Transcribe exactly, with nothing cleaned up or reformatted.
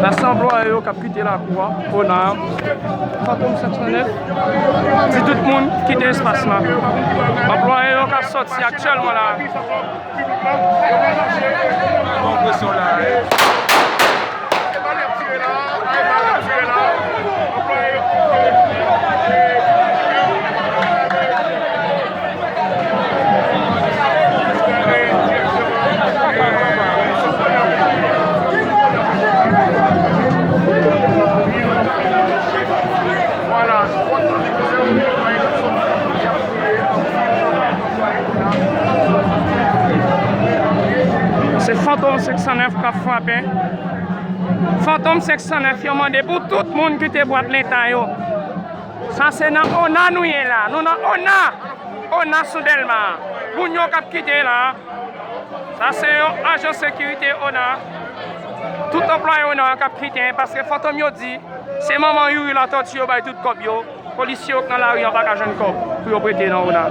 Sa se anplwaye yo k ap kite lakou a, ona a. Fantom senk san nèf di tout moun kite espas la. Anplwaye yo k ap sòti aktyèlman la. Bon presyon la, wi. Se Fantom senk san nèf k ap frape. Fantom senk san nèf yo mande pou tout moun kite bwat leta yo. Sa se nan ona nou ye la. Nou nan ona. Ona sou Dèlma. Moun yo k ap kite la. Sa se yon ajan sekirite ona. Tout anplwaye ona k ap kite paske Fantom yo di se manman Youri Latortue yo bay tout kòb yo. Polisye yo k nan lari an pa ka jwenn kòb pou yo prete nan ona.